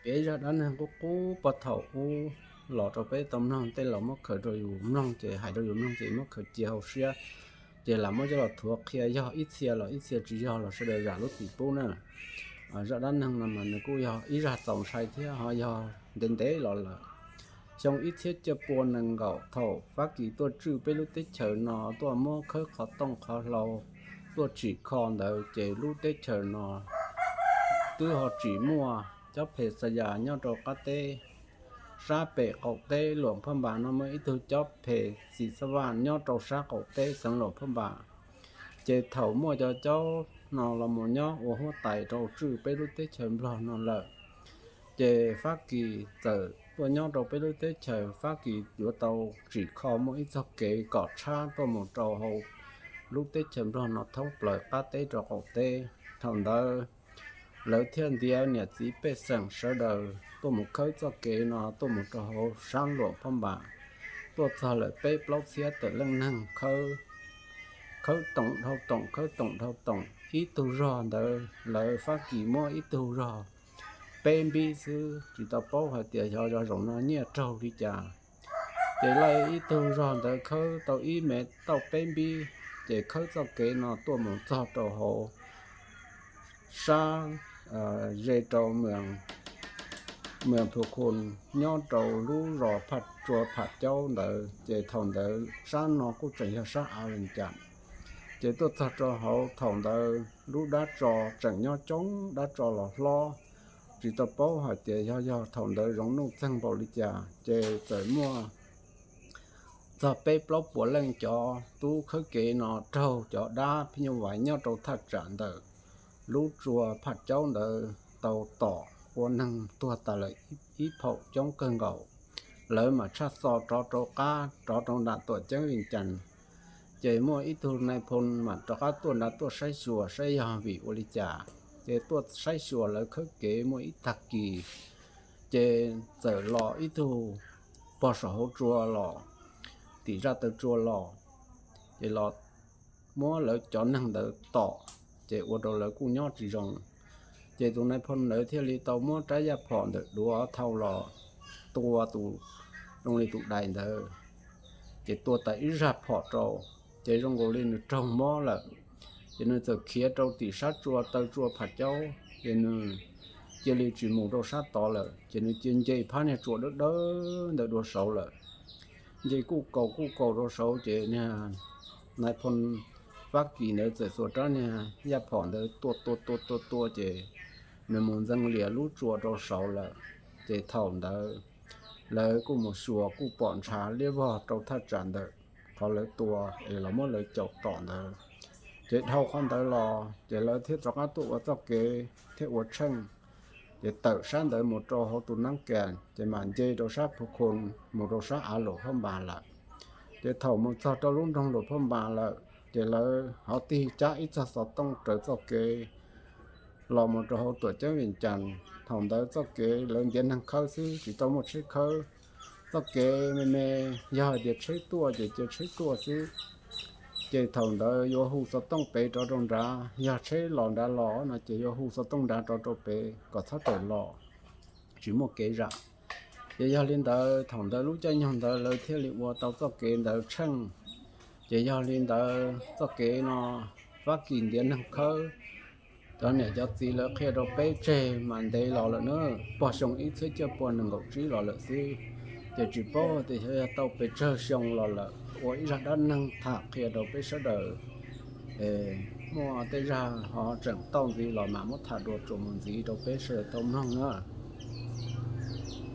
Piav zaj dab neeg qub qub puag thaum ub los rau peb tau mloog, tej laus muab khaws rau yus mloog ces hais rau yus mloog ces muab khaws cia hauv siab, ces lam muab coj los thuav qhia, yog ib txhia los ib txhia tsis yog los sawv daws zam lub txim pub na. Zaj dab neeg no mas nws kuj yog ib zaj txaus ntshai thiab ho yog ntev ntev los lawm. Xyoo ib txhiab cuaj pua nees nkaum thaum Fab Kis tuaj tswj peb lub teb chaws no tuaj muab khawb qhov tooj qhov hlau tuaj tsim kho ntawd ces lub teb chaws no twb ho tsim muaj cov phem xa yas nyob rau qab teb. Sab pem qaum teb Luam Phaj Npas no muaj ib tug cov phem xis xab vaj nyob rau sab qaum teb xeev Luam Phaj Npas. Ces thaum muaj cov caub no los mus nyob ua huab tais rau tswj peb lub teb chaws Nplog no lawm, ces Fab Kis txawm tuaj nyob rau peb lub teb chaws, Fab Kis yuav tau tsim kho muaj ib txog kev kom tshab tuaj mus rau hauv lub teb chaws Nplog no thoob plaws qab teb rau qaum teb. Thaum ntawd lawv thiaj ntiav niam txiv pej xeem sawv daws tuaj mus khawb txoj kev no tuaj mus rau hauv sab Luam Phaj Npas, tuaj txog lawm peb plaub txhiab tawm leej neeg khawb, khawb toom dhau toom, khawb toom dhau toom. Ib tug zog ntawd lawv Fab Kis muab ib tug zog peb npib xwb, tsis tau paub hais tias xyov zog zaum no nyiaj raug li cas. Ces laij ib tug zog ntawd khawb tau ib me tauj peb npib, ces khawb txoj kev no tuaj mus txog rau hauv sab ze rau Mws Phu Khu nyob rau lub zos Phaj Tsua Pham Caub ntawd, ces thaum ntawd sab no kuj tseem yog sab Av Vees Cas. Ces tuaj txog rau hauv thaum ntawd lub dab tso tseem nyob coob, dab tso los hlob, tsis tau paub hais tias yog yog thaum ntawd zoov nuj txeeg npaum li cas, ces txawm muaj txog peb plaub puas leej cov tub khawb kev no raug cov dab phim nyuj vais nyob rau thaj tsam ntawm lub tsua Phaj Caub ntawd tau tom ua neeg tuag tas lawm ib phaum coob kawg nkaus. Lawv mam tshaj xo rov rau qab rov rau nram tuam ceeb Vees Cas. Ces muaj ib tug nais phoo mam rov qab tuaj nrad tuaj saib xyuas saib yog vim ua li cas. Ces tuaj saib xyuas lawv khawb kev muaj ib tag kis, ces txawm los ib tug pog saum hauv tsua los, tim zaj taw tsua los, ces los muab lawv cov neeg ntawd tom, ces ua rau lawv kuj nyob tsis zoo. Ces tus nais phoo ntawd thiaj li tau muab rab yaj phom ntawm duav thau los tua tus zoo li tus dais ntawd, ces tua tas ib zaj phom rau, ces zoo nkaus li nws raug mob lawm. Ces nws txawm khiav rau tim sab tsua taw tsua Pham Caub, ces nws cia li tsis mus rau sab tod lawm, ces nws cia nce phab niag tsua dawb dawb ntawd dua saud lawm. Nce kuj kaus kuj kaus rau saud, ces niag nais phoo Fab Kis ntawd txawm xuas rab niag yaj phom ntawd tua tua tua tua tua, ces nws mus ntxeev lias lub tsua rau saud lawm. Ces thaum ntawd lawv kuj mus xyuas kuj pom ntshav liab vog rau thaj tsam ntawm qhov lawv tua es los muab lawv caum tom ntawd. Ces dhau qhov ntawd los ces lawv thiaj rov qab tuaj ua txoj kev thiab ua tsheej, ces tawm sab ntawd mus rau hauv tus Nab Kas, ces mam nce rau sab Phu Khu mus rau sab Av Luam Phab Npas lawm. Ces thaum mus txog rau lub nroog Luam Phab Npas lawm, ces lawv ho tig cab ib txog xov tooj raws txoj kev los mus rau hauv tuam ceeb Vees Cas. Thaum ntawd txoj kev lawv ntiav neeg khawb xwb tsis tau muaj tsheb khawb. Txoj kev me me, yog hais tias tsheb tuaj ces cia tsheb tuaj xwb. Ces thaum ntawd yuav hu xov tooj pem rov rau nrad, yog tsheb los nrad los no ces yuav hu xov tooj nrad rov rau pem kom txhob rawm los, tsis muaj kev zam. Ces yog li ntawd thaum ntawd lub caij nyoog ntawd lawv thiaj li ua tau txoj kev ntawd tsheej. Ces yog li ntawd txoj kev no Fab Kis ntiav neeg khawb, cov niam cov txiv lawv qhia rau peb tseg mas ntev los lawm na, puag xyoo ib txhiab cuaj pua nees nkaum tsib los lawm xwb. Ces tsis paub tias xyov yog tau pes tsawg xyoo los lawm, ua ib zaj dab neeg tham qhia rau peb sawv daws. Muaj tej zaj ho tseem tau ntxiv los mam muab tham dua tsuas mus ntxiv rau peb sawv daws tau mloog na.